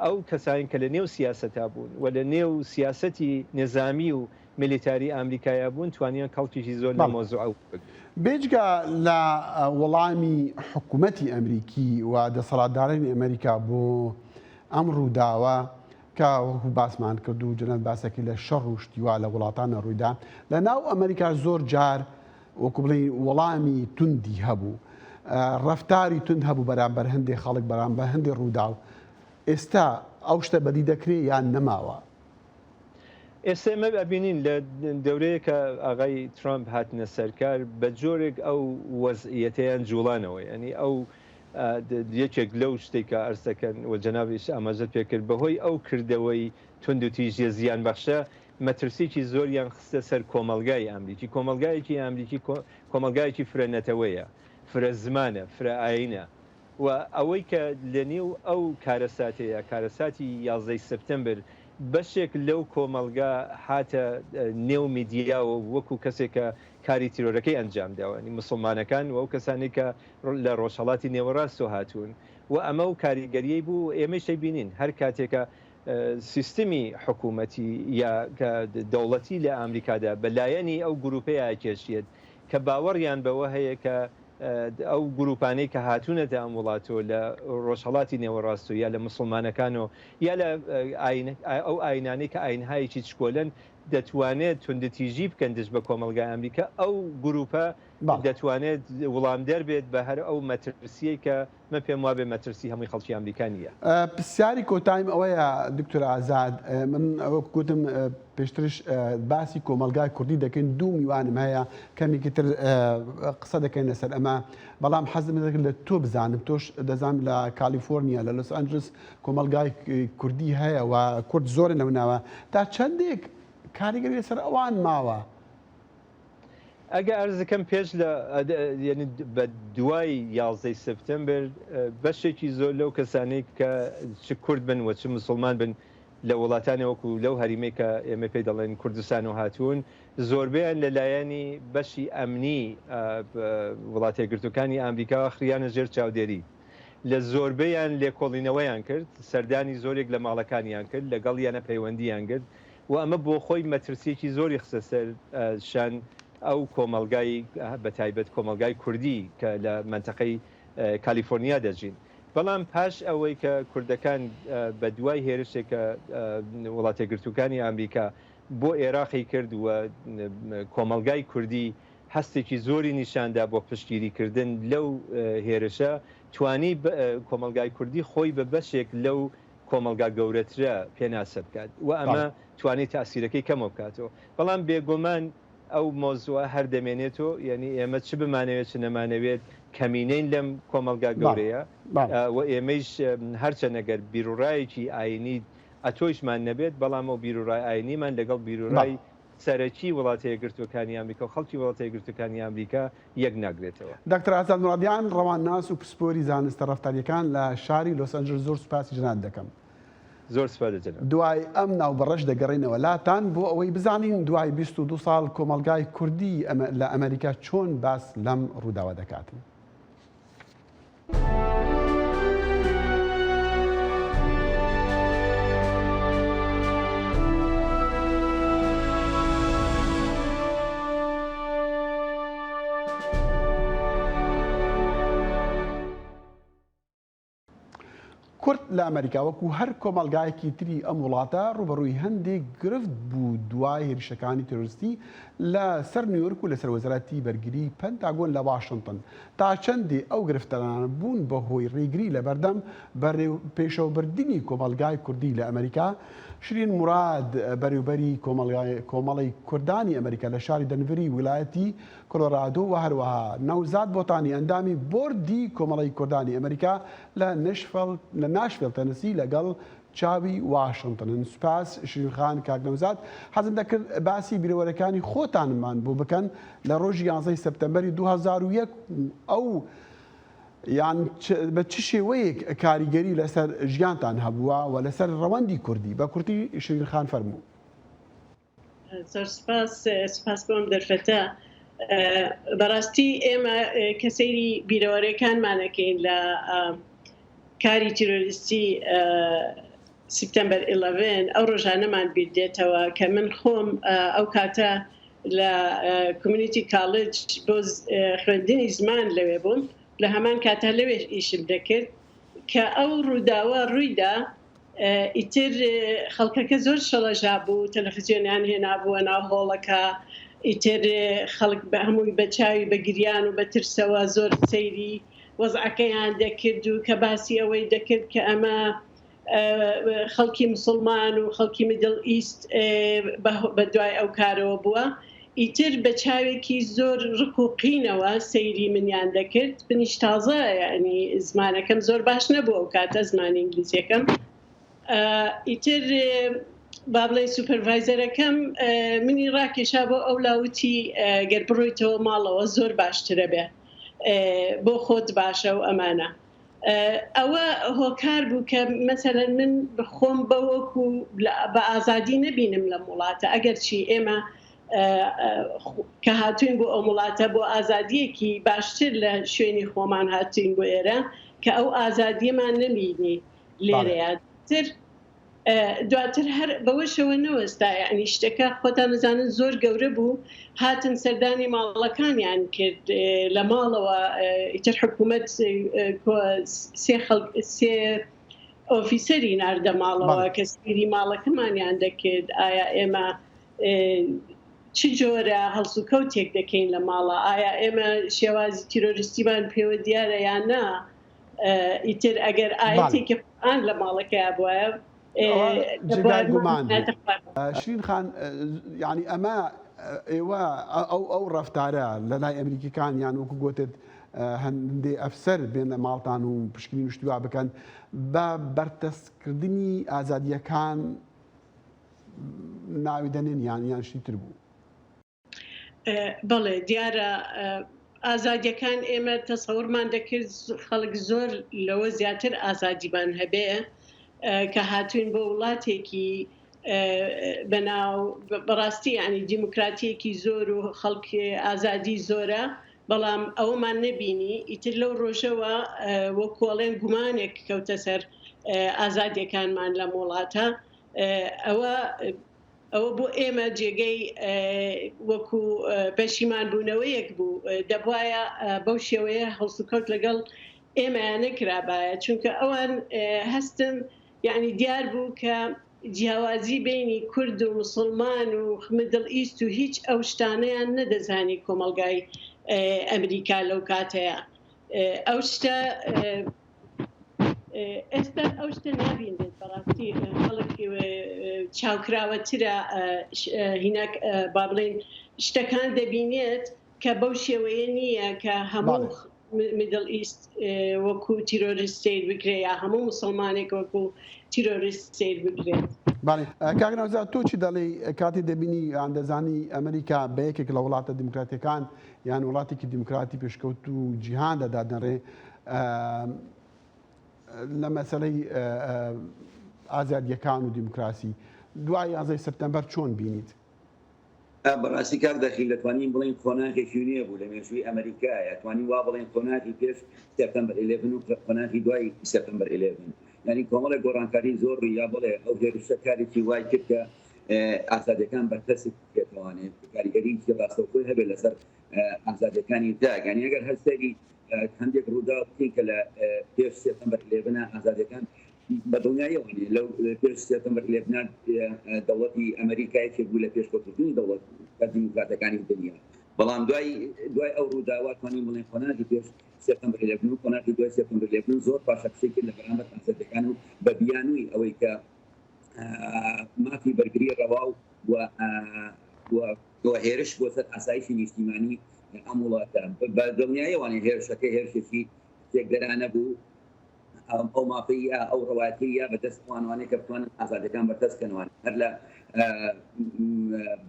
Speaker 4: ئەو کەسانی کە لە نێو سیاسەتا بوون و لە نێو سیاسەتی نیزامی و میلیتاری ئامریکایا بوون توانیان کەڵکێکی زۆر لەم
Speaker 1: بەڵێ.
Speaker 4: مەوزوعە وەربگرن.
Speaker 1: بێجگە لە وەڵامی حکوومەتی ئەمریکی و دەسەڵاتدارانی ئەمریکا بۆ ئەم ڕووداوە کە وەکو باسمان کرد و جەنابت باسەکەی لە شەڕ و شتی وا لە وڵاتانە ڕوویدا لە ناو ئەمریکا زۆر جار وەکو بڵێین وەڵامی توندی هەبوو ڕەفتاری توند هەبوو بەرامبەر هەندێک خەڵک بەرامبەر هەندێک ڕووداو ئێستا ئەو شتە بەدی دەکرێ یان نەماوە؟
Speaker 4: ئێستا ئێمە ئەبینین لە دەورەیە کە ئاغای ترامپ هاتنە سەرکار بە جۆرێک ئەو وەزعیەتەیان جوڵانەوە یانی ئەو یەکێک لەو شتێک کە ئەرز دەکەن و جەنابیش ئاماژەت پێ کرد بەهۆی ئەو کردەوەی توندوتیژیە زیانبەخشە مەترسیەکی زۆریان خستە سەر کۆمەڵگای ئامریکی کۆمەڵگایەکی ئامریکی کۆمەڵگایەکی فرە نەتەوەیە فرە زمانە فرە ئاینە و ئەوەی کە لە نێو ئەو کارەساتەیە، کارەساتی یازدەی سپتەمبر، بەشێک لەو کۆمەڵگا هاتە نێو میدیاوە وەکو کەسێک کە کاری تیرۆرەکەی ئەنجام داوە، یانی موسڵمانەکان و ئەو کەسانەی کە لە ڕۆژهەڵاتی نێوەڕاستەوە هاتوون و ئەمە و کاریگەریی بوو و ئێمەیش دەیبینین هەر کاتێکە سیستمی حکوومەتی یا کە دەوڵەتی لە ئامریکادا بە لایەنی ئەو گرووپەیە ئەکێشیێت کە باوەڕیان بەوە هەیە کە ئەو گروپانەی کە هاتوونەتە ئەم وڵاتەوە لە ڕۆژهەڵاتی نێوەڕاست و یا لە موسڵمانەکان و یا لە ئەو ئاینانەی کە ئاینهایەکی چکۆلەن دەتوانێت توندتیژی بکەن دژ بە کۆمەڵگای ئەمریکا ئەو گروپە دەتوانێت وڵامدەر بێت بە هەر ئەو مەترسیەی کە من پێم وابێ مەترسی هەمووی خەڵکی ئەمریکا نییە.
Speaker 1: پرسیاری کۆتاییم ئەوەیە دکتۆر ئازاد، من وەک گوتم پێشترش باسی کۆمەڵگای کوردی دەکەین، دوو میوانم هەیە کەمێکی تر قسە دەکەین لەسەر ئەمە، بەڵام حەزم دەکرد لە تۆ بزانم، تۆش دەزانم لە کالیفۆرنیا لە لۆس ئەنجلس کۆمەڵگای کوردی هەیە و کورد زۆرن لەو ناوە، تا چەندێک کاریگەری لەسەر ئەوان ماوە؟
Speaker 4: ئەگە ئەرزکەم پێش لە یعنی بە دوای یازدەی سپتەمبر بەشێکی زۆر لەو کەسانەی کە چ کورد بن و چ مسلمان بن لە وڵاتانی وەکو لەو هەریمەی کە ئێمە پێی دەڵێن کوردستان و هاتوون زۆربەیان لە لایەنی بەشی ئەمنی وڵاتە یەکگرتووەکانی ئامریکاوە خریانە ژێر چاودێری لە زۆربەیان لێکۆڵینەوەیان کرد سەردانی زۆرێک لە ماڵەکانیان کرد لەگەڵیانە پەیوەندیان گرت و ئەمە بۆ خۆی مەترسییەکی زۆری خستە سەر شان ئەو کۆمەڵگای بە تایبەت کۆمەڵگای کوردی کە لە مەنتەقەی کالیفۆرنیا دەژین. بەڵام پاش ئەوەی کە کوردەکان بە دوای هێرشێک کە وڵاتەیەکگرتووکانی ئامریکا بۆ ئێراقی کرد و کۆمەڵگای کوردی هەستێکی زۆری نیشان دا بۆ پشتگیری کردن لەو هێرشە توانی کۆمەڵگای کوردی خۆی بە بەشێک لەو کۆمەڵگا گەورەترە پێناسە بکات و ئەمە توانی تاسیرەکەی کەمەو بکاتەوە بەڵام بێگۆمان ئەو مەوزوعە هەر دەمێنێتەوە یعنی ئێمە چ بمانەوێت چ نەمانەوێت کەمینەین لەم کۆمەڵگا گەورەیە و ئێمەیش هەرچەند ئەگەر بیروڕایەکی ئاینی ئەتۆیشمان نەبێت بەڵام ئەو بیروڕای ئاینیمان لەگەڵ بیروڕای سەرەکی وڵاتە یەکگرتووەکانی ئەمریکا و خەڵکی وڵاتە یەکگرتووەکانی ئەمریکا یەک ناگرێتەوە.
Speaker 1: دکتۆر ئازاد مورادیان، ڕەوانناس و پسپۆری زانستە ڕەفتارییەکان لە شاری لۆس ئەنجلس زۆر سوپاسی جەنابت دەکەم.
Speaker 4: زۆر سوپاس لە جەنابت.
Speaker 1: دوای ئەم ناوبڕەش دەگەڕێینەوە لاتان بۆ ئەوەی بزانین دوای 22 ساڵ کۆمەڵگای کوردی لە ئەمەریکا چۆن باس لەم ڕووداوە دەکاتن. کورد لە ئەمەریکا وەکو هەر کۆمەڵگایەکی تری ئەم وڵاتە ڕووبەڕووی هەندێک گرفت بوو دوای هێرشەکانی تێرۆریستی لە سەر نیویۆرک و لەسەر وەزارەتی بەرگری پەنتاگۆن لە واشنتن تا چەندێ ئەو گرفتانە بوون بە هۆی ڕێگری لە بەردەم بەرەوپێشەوەبردنی کۆمەڵگای کوردی لە ئەمەریکا؟ شیرین موراد بەرێوبەری کۆمەڵەی کوردانی ئەمەریکا لە شاری دەنڤری ویلایەتی کۆلۆرادۆ و هەروەها نەوزاد بۆتانی ئەندامی بۆردی کۆمەڵەی کوردانی ئەمەریکا لە لە ناشڤێل تەنسی لەگەڵ چاوی واشنتنن. سوپاس شیرین خان، کاک نەوزاد حەزم دەکرد باسی بیرەوەرەکانی خۆتانمان بۆ بکەن لە ڕۆژی یانزەی سەپتەمبەری 2001 و ئەو یان بە چ شێوەیەک کاریگەری لەسەر ژیانتان هەبووە و لەسەر ڕەوەندی کوردی بە کورتی شیرین خان فەرموو.
Speaker 5: زۆر سپاس سپاس بۆ ئەم دەرفەتە بەڕاستی ئێمە کە سەیری بیرەوەرەکانمانەکەین لە کاری تیرۆریستی سپتەمبەر 11 ئەو ڕۆژانەمان بیر دێتەوە کە من خۆم ئەو کاتە لە community college بۆ خوێندنی زمان لەوێ بووم لە هەمان کاتە لەوێ ئیشم دەکرد کە ئەو ڕووداوە ڕوویدا ئیتر خەڵکەکە زۆر شڵەژا بوو، تەلەفزیۆنیان هێنابووە ناو هۆڵەکە، ئیتر خەڵک بە هەمووی بە چاوی بە گریان و بە ترسەوە زۆر سەیری وەزعەکەیان دەکرد و کە باسی ئەوەی دەکرد کە ئەمە خەڵکی مسوڵمان و خەڵکی Middle East بە دوای ئەو کارەوە بووە. ئیتر بە چاوێکی زۆر ڕک و قینەوە سەیری منیان دەکرد، منیش تازە یانی زمانەکەم زۆر باش نەبوو ئەو کاتە زمانی ئینگلیزیەکەم، ئیتر با بڵێین supervisor ەکەم منی ڕاکێشا بۆ ئەولا وتی گەر بڕۆیتەوە ماڵەوە زۆر باشترە بێ بۆ خۆت باشە و ئەمانە. ئەوە هۆکار بوو کە مەسەلەن من خۆم بە وەکو بە ئازادی نەبینم لەم وڵاتە ئەگەرچی ئێمە کە هاتوین بۆ ئەم وڵاتە بۆ ئازادیەکی باشتر لە شوێنی خۆمان هاتوین بۆ ئێرە کە ئەو ئازادیەمان نەبینی لێرەیە تر دواتر هەر بەوەشەوە نەوەستا یەعنی شتەکە خۆتان ئەزانن زۆر گەورە بوو هاتن سەردانی ماڵەکانیان کرد لە ماڵەوە ئیتر حکوومەت سێ خەڵک سێ officer ی ناردە ماڵەوە کە سەیری ماڵەکەمانیان دەکرد ئایا ئێمە چ جۆرە هەڵسوکەوتێک دەکەین لە ماڵە ئایا ئێمە شێوازی تیرۆریستیمان پێوە دیارە یان نا ئیتر ئەگەر ئایەتێکی قورئان لە ماڵەکەیا بوایە
Speaker 1: جێگای گومان شیرین خان یعنی ئەمە ئێوە ئەو ئەو ڕەفتارە لە لای ئەمریکیەکان یان وەکو گوتت هەندێ ئەفسەر بێن لە ماڵتان و پشکنین و شتوا بکەن بە بەرتەسکردنی ئازادیەکان ناوی دەنێن یان یان شتی تر بوو؟
Speaker 5: بەڵێ دیارە ئازادیەکان ئێمە تەسەورمان دەکرد خەڵک زۆر لەوە زیاتر ئازادیمان هەبێ کە هاتوین بۆ وڵاتێکی بەناو بەڕاستی ینی دیموکراتیەکی زۆر و خەڵک ئازادی زۆرە بەڵام ئەوەمان نەبینی ئیتر لەو ڕۆژەوە وەکۆڵێن گومانێک کەوتە سەر ئازادیەکانمان لەم وڵاتە ئەوە ئەوە بۆ ئێمە جێگەی وەکو پەشیمان بوونەوەیەک بوو، دەبوایە بەو شێوەیە هەڵسوکەوت لەگەڵ ئێمەیان نەکرابایە، چونکە ئەوان هەستم یەعنی دیار بوو کە جیاوازی بەینی کورد و موسڵمان و Middle East و هیچ ئەو شتانەیان نەدەزانی کۆمەڵگای ئەمریکا لەو کاتەیە ئەو شتە ئێستا ئەو شتە نابینرێت بەڕاستی خەڵک چاوکراوەترە هیناک با بڵێن شتەکان دەبینێت کە بەو شێوەیە نییە کە هەموو Middle East وەکو تیرۆریست سیر بکرێ یا هەموو مسلمانێک وەکو تیرۆریست سیر بکرێت.
Speaker 1: بەڵێ کاک نەوزاد تۆ چی دەڵێی کاتێ دەبینی یان دەزانی ئەمریکا بە یەکێک لە وڵاتە دیموکراتیەکان یان وڵاتێکی دیموکراتی پێشکەوتوو جیهاندا دادەنرێ لە مەسەلەی ئازادیەکان و دیموکراسی دوای یانزەی سپتەمبەر چۆن بینیت؟
Speaker 6: بەڕاستی کاک دەخیل دەتوانین بڵێین قۆناغێکی نوێ بوو لە مێژووی ئەمریکایە، توانین وا بڵێین قۆناغی پێش September eleven و قۆناغی دوای September eleven، یانی کۆمەڵێک گۆڕانکاری زۆر ڕووی یا بڵێ ئەو هێرشە کارێکی وای کرد کە ئازادیەکان بەرتەسک بکرێتەوانێ کاریگەریی ڕاستەوخۆی هەبێت لەسەر ئازادیەکانی تاک، یانی ئەگەر هەر سەیری. هەندێک ڕووداو بکەین کە لە پێش September eleven ە ئازادیەکان بە دڵنیاییەوە نیە لەو پێش September eleven ە دەوڵەتی ئەمریکا یەکێک بوو لە پێشکەوتووترین دەوڵەت دیموکراتەکانی دنیا بەڵام دوای دوای ئەو ڕووداوە توانین بڵێن قۆناغی پێش September eleven و قۆناغی دوای September eleven زۆر پاشەکشەی کرد لە بەرامبەر ئازادیەکان و بە بیانووی ئەوەی کە مافی بەرگری ڕەوا و و هێرش بۆ سەر ئاسایشی نیشتیمانی ئەم وڵاتە بە دڵنیاییەوە هێرشەکە هێرشێکی تێکدەرانە بوو ئەو مافەی یا ئەو ڕەوایەتیەی یا بەدەست ئەوانوانەی کە بتوانن ئازادیەکان بەردەست کەنوان هەر لە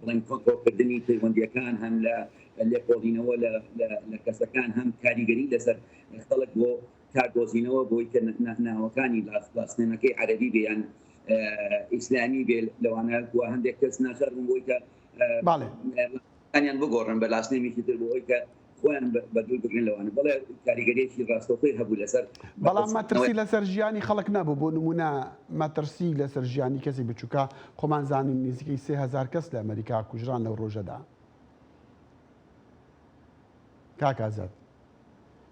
Speaker 6: بڵێن کۆنترۆڵکردنی پەیوەندیەکان هەم لە لێکۆڵینەوە لە کەسەکان هەم کاریگەری لەسەر خەڵک بۆ کار دۆزینەوە بۆی کە ناوەکانی last name ەکەی عەرەبی بێ یان ئیسلامی بێ لەوانە و هەندێک کەس ناچار بوون بۆی کە کانیان بگۆڕن بە last name ێکی تر بۆ ئەوی کە خۆیان بە دوور بگرن لەوانە بەڵێ کاریگەریەکی ڕاستەوخۆی هەبوو لەسەر
Speaker 1: بەڵام مەترسی لەسەر ژیانی خەڵک نەبوو بۆ نمونە مەترسی لەسەر ژیانی کەسی بچووکە خۆمان زانین نزیکەی 3000 کەس لە ئەمریکا کوژران لەو ڕۆژەدا کاک ئازاد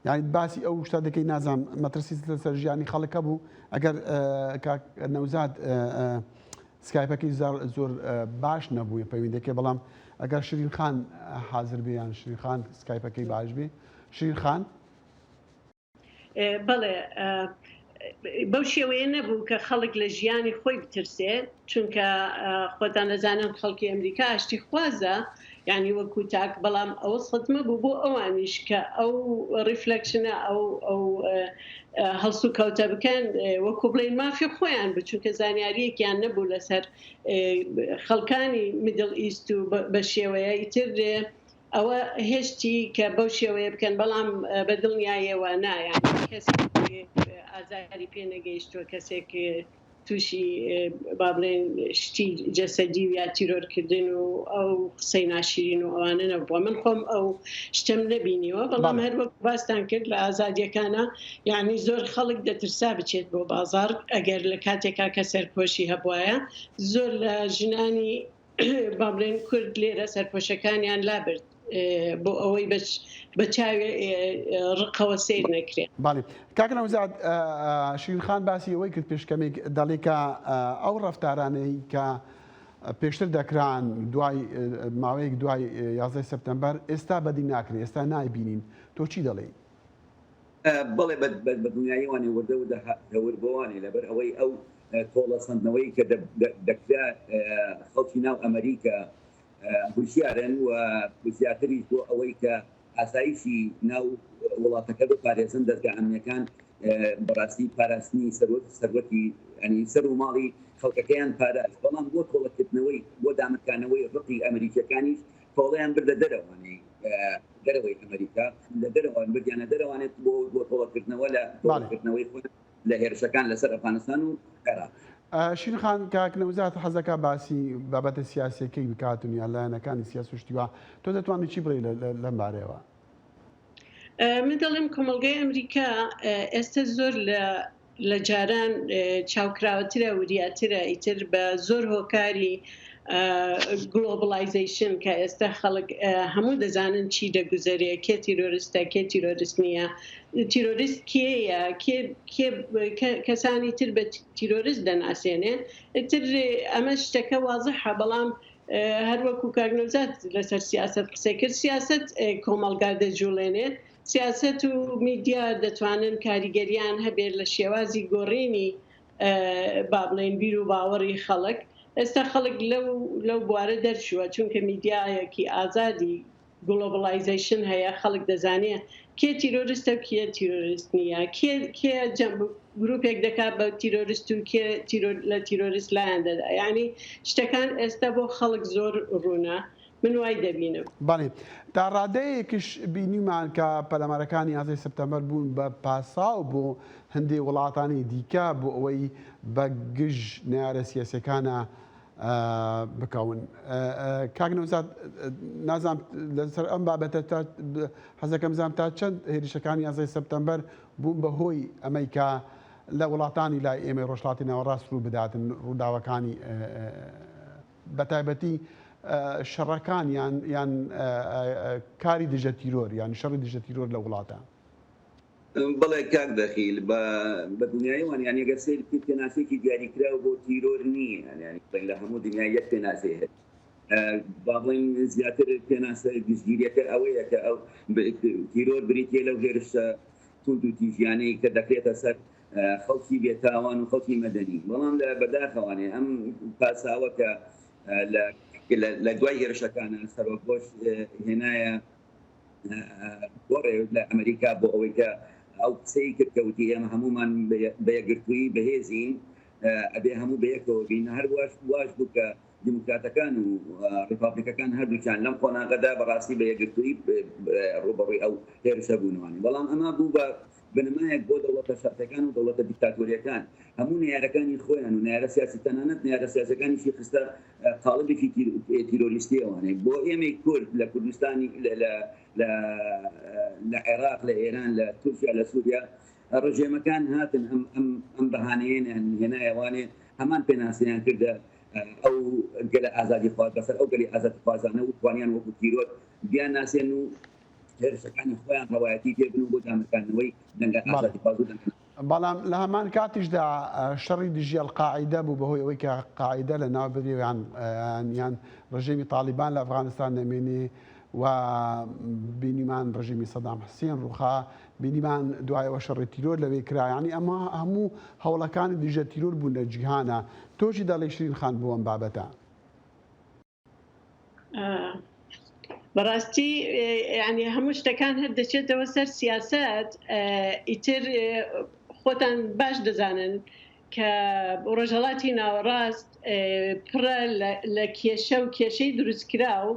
Speaker 1: یعنی باسی ئەو شتە دەکەی نازانم مەترسی لەسەر ژیانی خەڵک هەبوو ئەگەر کاک نەوزاد سکایپەکەی زۆر باش نەبوو پەیوەندەکەی بەڵام ئەگەر شرین خان حاضر بێ یان شرین خان سکایپەکەی باش بێ شرین خان
Speaker 5: بەڵێ بەو شێوەیە نەبوو کە خەڵک لە ژیانی خۆی بترسێ چونکە خۆتان دەزانن خەڵکی ئەمریکا ئاشتی خوازە یعنی وەکو تاک بەڵام ئەوە سەدمە بوو بۆ ئەوانیش کە ئەو reflection ە ئەو ئەو هەڵسوکەوتە بکەن وەکو بڵێن مافی خۆیان بوو چونکە زانیاریەکیان نەبوو لەسەر خەڵکانی Middle East و بە شێوەیە ئیتر ئەوە هێشتی کە بەو شێوەیە بکەن بەڵام بە دڵنیایەوە نا یانی کەسێک ئازاری پێ نەگەیشتووە کەسێک تووشی با بڵێن شتی جەسەدی و یا تیرۆرکردن و ئەو قسەی ناشرین و ئەوانە نەبووە من خۆم ئەو شتم نەبینیوە بەڵام هەر وەک باستان کرد لە ئازادیەکانە یعنی زۆر خەڵک دەترسا بچێت بۆ بازاڕ ئەگەر لە کاتێکا کە سەرپۆشی هەبوایە زۆر لە ژنانی با بڵێن کورد لێرە سەرپۆشەکانیان لابرد بۆ ئەوەی بە چاوی ڕقەوە سەیر نەکرێن.
Speaker 1: بەڵێ کاک نەوزاد شیرین خان باسی ئەوەی کرد پێش کەمێک دەڵێ کە ئەو ڕەفتارانەی کە پێشتر دەکران دوای ماوەیەک دوای یازدەی سەپتەمبەر ئێستا بەدی ناکرێ ئێستا نایبینین تۆ چی دەڵێی؟
Speaker 6: بەڵێ بە دڵنیاییوانێ وردە وردە هەور بۆوانێ لەبەر ئەوەی ئەو تۆڵە سەندنەوەی کە دەکرا خەڵکی ناو ئەمریکا هوشیارن و زیاتریش بۆ ئەوەی کە ئاسایشی ناو وڵاتەکە بپارێزن دەزگا ئەمنیەکان بەڕاستی پاراستنی سەروەت سەروەتی ینی سەر و ماڵی خەڵکەکەیان پاراست بەڵام بۆ تۆڵەکردنەوەی بۆ دامرکانەوەی ڕقی ئەمریکیەکانیش تۆڵەیان بردە دەرەوانەی دەرەوەی ئەمریکا لە دەرەوە بردیانە دەرەوانێت بۆ بۆ تۆڵەکردنەوە لە تۆڵەکردنەوەی خۆیان لە هێرشەکان لەسەر ئەفغانستان و عێراق.
Speaker 1: شیرین خان کاک نەوزاد حەزەکا باسی بابەتە سیاسیەکەی بکات و یان لایەنەکانی سیاسی و شتی وا تۆ دەتوانی چی بڵێی لەم بارەیەوە؟
Speaker 5: من دەڵێم کۆمەڵگای ئەمریکا ئێستا زۆر لە لە جاران چاوکراوەترە وریاترە ئیتر بە زۆر هۆکاری globalization کە ئێستا خەڵک هەموو دەزانن چی دەگوزەرێ کێ تیرۆرستە کێ تیرۆرست نییە تیرۆریست کێیە کێ کێ کەسانی تر بە تیرۆریست دەناسێنێ ئیتر ئەمە شتەکە وازحە بەڵام هەر وەکو کاک نەوزاد لەسەر سیاسەت قسەی کرد سیاسەت کۆمەڵگا دەجوڵێنێ سیاسەت و میدیا دەتوانن کاریگەریان هەبێت لە شێوازی گۆڕینی با بڵێین بیر و باوەڕی خەڵک ئێستا خەڵک لەو لەو بوارە دەرچووە چونکە میدیایەکی ئازادی globalization هەیە خەڵک دەزانێ کێ تیرۆرستە و کێ تیرۆرست نییە کێ کێ گروپێک دەکات بە تیرۆرست و کێ لە تیرۆرست لایان دەدا یعنی شتەکان ئێستا بۆ خەڵک زۆر ڕوونە من وای دەبینم.
Speaker 1: بەڵێ تا ڕادەیەکش بینیمان کە پەلامارەکانی یازدەی سپتەمبەر بوون بە پاساو بۆ هەندێ وڵاتانی دیکە بۆ ئەوەی بە گژ نەیارە سیاسیەکانە بکەون. کاک نەوزاد نازانم لەسەر ئەم بابەتە تا حەزەکەم بزانم تا چەند هێرشەکانی یازدەی سپتەمبەر بوون بە هۆی ئەمەی کە لە وڵاتانی لای ئێمەی ڕۆژهەڵاتی ناوەڕاست ڕوو بداتن ڕووداوەکانی بەتایبەتی شەڕەکان یان یان کاری دژە تیرۆر یان شەڕی دژە تیرۆر لە وڵاتە.
Speaker 6: بەڵێ کاک دەخیل بە بە دڵنیایی وان یانی گەر سەیر بکەیت پێناسەیەکی دیاریکراو بۆ تیرۆر نییە یانی بڵێین لە هەموو دنیا یەک پێناسەی هەیە با بڵێین زیاتر پێناسە گشتگیریەکە ئەوەیە کە ئەو تیرۆر بریتیە لەو هێرشە توند و تیژیانەی کە دەکرێتە سەر خەڵکی بێتاوان و خەڵکی مەدەنی بەڵام لە بەداخەوانێ ئەم پاساوە کە لە دوای هێرشەکانە سەرۆک بۆش هێنایە گۆڕێ لە ئەمریکا بۆ ئەوەی کە ئەو قسەی کرد کە وتی ئێمە هەمومان بە یەکگرتوویی بەهێزین ئەبێ هەموو بەیەکەوە بین هەر واش واش بوو کە دیموکراتەکان و ڕیپابلیکەکان هەردووکیان لەم قۆناغەدا بەڕاستی بە یەکگرتوویی ڕووبەڕووی ئەو هێرشە بوونەوە بەڵام ئەمە بوو بە بنەمایەک بۆ دەوڵەتە شەرقیەکان و دەوڵەتە دیکتاتۆریەکان هەموو نەیارەکانی خۆیان و نەیارە سیاسی تەنانەت نەیارە سیاسەکانیشی خستە قاڵبێکی تیرۆریستیەوانێ بۆ ئێمەی کورد لە کوردستانی لە عێراق لە ئێران لە تورکیا لە سووریا ڕژێمەکان هاتن ئەم ئەم ئەم بەهانەیەیان هێنایەوانێ هەمان پێناسەیان کردە ئەو گەلە ئازادی خواز بەسەر ئەو گەلی ئازادیخوازانە و توانیان وەکو تیرۆر بیان ناسێن و هێرشەکانی خۆیان ڕەوایەتی پێ بن و بۆ دامرکاندنەوەی دەنگە ئازادیخواز و دەنگە
Speaker 1: بەڵام لە هەمان کاتیشدا شەڕی دژی ئەلقاعیدە بوو بەهۆی ئەوەی کە قاعیدە لە ناو بری یان یان ڕژێمی تاڵیبان لە ئەفغانستان نەمێنێ و بینیمان ڕژێمی سەدام حسێن ڕوخا بینیمان دوایەوە شەڕی تیرۆر لەوێ کرا یانی ئەمە هەموو هەوڵەکانی دژە تیرۆر بوون لە جیهانە تۆ چی دەڵێی شیرین خان بۆ ئەم بابەتە؟
Speaker 5: بەڕاستی یعنی هەموو شتەکان هەر دەچێتەوە سەر سیاست ئیتر خۆتان باش دەزانن کە ڕۆژهەڵاتی ناوەڕاست پڕە لە کێشە و کێشەی دروستکراو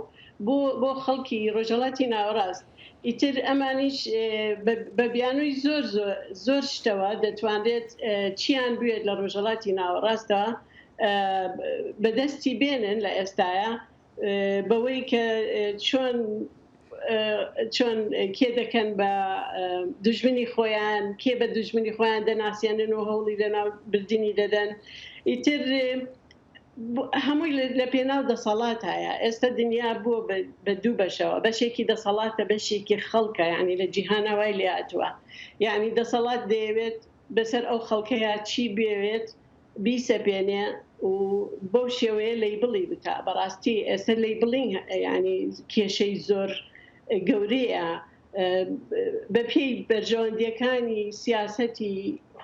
Speaker 5: بۆ بۆ خەڵکی ڕۆژهەڵاتی ناوەڕاست ئیتر ئەمانیش بە بیانووی زۆر زۆر شتەوە دەتوانرێت چیان بوێت لە ڕۆژهەڵاتی ناوەڕاستەوە بەدەستی بێنن لە ئێستایا بەوەی کە چۆن چۆن کێ دەکەن بە دوژمنی خۆیان کێ بە دوژمنی خۆیان دەناسیێنن و هەوڵی لەناو بردنی دەدەن ئیتر هەمووی لە پێناو دەسەڵات هەیە ئێستا دنیا بووە بە دوو بەشەوە بەشێکی دەسەڵاتە بەشێکی خەڵکە یعنی لە جیهانە وای لێهاتووە یعنی دەسەڵات دەیەوێت بەسەر ئەو خەڵکەیە چی بێوێت بیسەپێنێ و بەو شێوەیە لەیبڵی بکا بەڕاستی ئێستا labeling یانی کێشەی زۆر گەورەیە بە پێی بەرژەوەندیەکانی سیاسەتی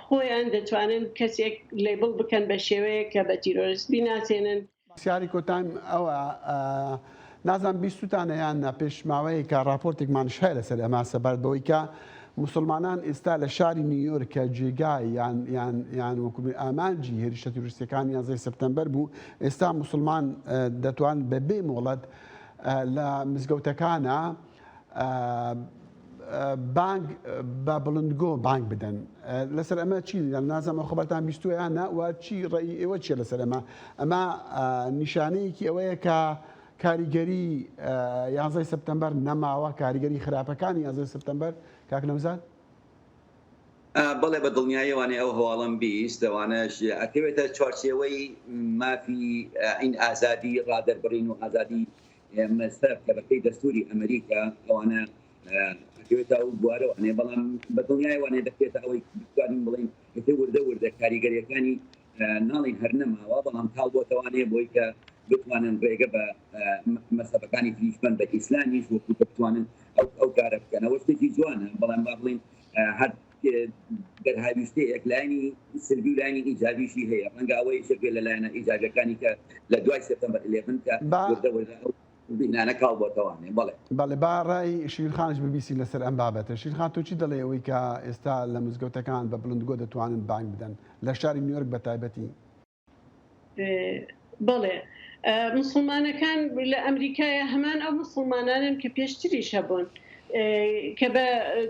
Speaker 5: خۆیان دەتوانن کەسێک label بکەن بە شێوەیەک کە بە تیرۆریست بیناسێنن.
Speaker 1: پرسیاری کۆتایم ئەوە نازانم بیستوتانە یان نا پێش ماوەیەکە ڕاپۆرتێکمانش هەیە لەسەر ئەمە سەبارەت بەوەی کە موسڵمانان ئێستا لە شاری نیویۆرک کە جێگای یان یان یان وەکو ئامانجی هێرشە تیرۆریستیەکانی یانزەی سپتەمبەر بوو ئێستا موسڵمان دەتوان بە بێ مۆڵەت لە مزگەوتەکانە بانگ بە بڵندگۆ بانگ بدەن لەسەر ئەمە چی نازانم ئەو خەبەرتان بیستووە یان نا و چی ڕەئی ئێوە چیە لەسەر ئەمە ئەمە نیشانەیەکی ئەوەیە کە کاریگەری یانزەی سپتەمبەر نەماوە کاریگەری خراپەکانی یانزەی سپتەمبەر کاک نەوزاد؟
Speaker 6: بەڵێ بە دڵنیاییەوانێ ئەو هەواڵەم بیست لەوانەش ئەکەوێتە چوارچێوەی مافی ئین ئازادی ڕادەربڕین و ئازادی مەزهەب کە بەپێی دەستوری ئەمریکا ئەوانە ئەکەوێتە ئەو بوارەوانێ بەڵام بە دڵنیایەوانێ دەکرێتە ئەوەی بتوانین بڵێین ئیتر وردە وردە کاریگەریەکانی ناڵین هەر نەماوە بەڵام کاڵ بۆتەوانێ بۆی کە بتوانن ڕێگە بە مەزهەبەکانی تریش بەن بە ئیسلامیش وەکو کە بتوانن ئەو ئەو کارە بکەن ئەوە شتێکی جوانە بەڵام با بڵێین هەر دەرهاویشتەیەک لایەنی سلبی و لایەنی ئیجابیشی هەیە ڕەنگە ئەوە یەکێک بێت لە لایەنە ئیجابیەکانی کە لە دوای سێپتەمبەر 11 کە
Speaker 1: با
Speaker 6: وردە وردە ئەو بینانە کاڵ بۆتەوانێ بەڵێ.
Speaker 1: بەڵێ با ڕای شیرین خانیش ببیستین لەسەر ئەم بابەتە. شیرین خان تۆ چی دەڵێی ئەوەی کە ئێستا لە مزگەوتەکان بە بڵندگۆ دەتوانن بانگ بدەن لە شاری نیویۆرک بە تایبەتی؟
Speaker 5: بەڵێ موسڵمانەکان لە ئەمریکایە هەمان ئەو موسڵمانانەن کە پێشتریش هەبوون کە بە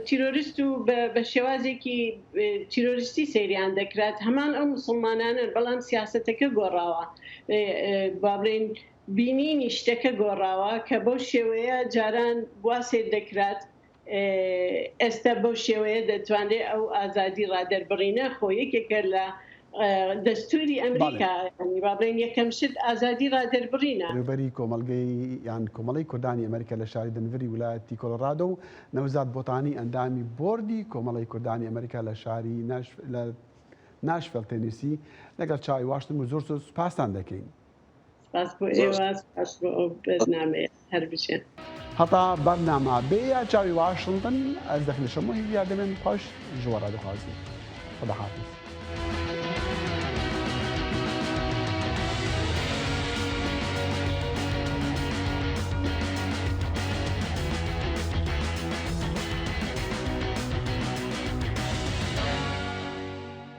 Speaker 5: تیرۆریست و بە شێوازێکی تیرۆریستی سەیریان دەکرات هەمان ئەو موسڵمانانەن بەڵام سیاسەتەکە گۆڕاوە با بڵێین بینینی شتەکە گۆڕاوە کە بەو شێوەیە جاران وا سەیر دەکرات ئێستا بەو شێوەیە دەتوانرێت ئەو ئازادی ڕادەربڕینە خۆ یەکێکە لە. دەستوری ئەمریکا یانی با بڵێین یەکەم شت ئازادی ڕادەربڕینە.
Speaker 1: بەڕێوەبەری کۆمەڵگەی یان کۆمەڵەی کوردانی ئەمریکا لە شاری دنڤری ولایەتی کۆلۆرادۆ و نەوزاد بۆتانی ئەندامی بۆردی کۆمەڵەی کوردانی ئەمریکا لە شاری لە ناشڤێل تێنیسی لەگەڵ چاوی واشنتن بوو زۆر زۆر سوپاستان دەکەین.
Speaker 5: سپاس بۆ ئێوە سپاس بۆ ئەو بەرنامەیە هەر بژێن.
Speaker 1: هەتا بەرنامە بێ یا چاوی واشنتن ئەز دەخیل شەمۆ هیویا دەمێن خوش ژ وە ڕا دخوازیم. خدا حافظ.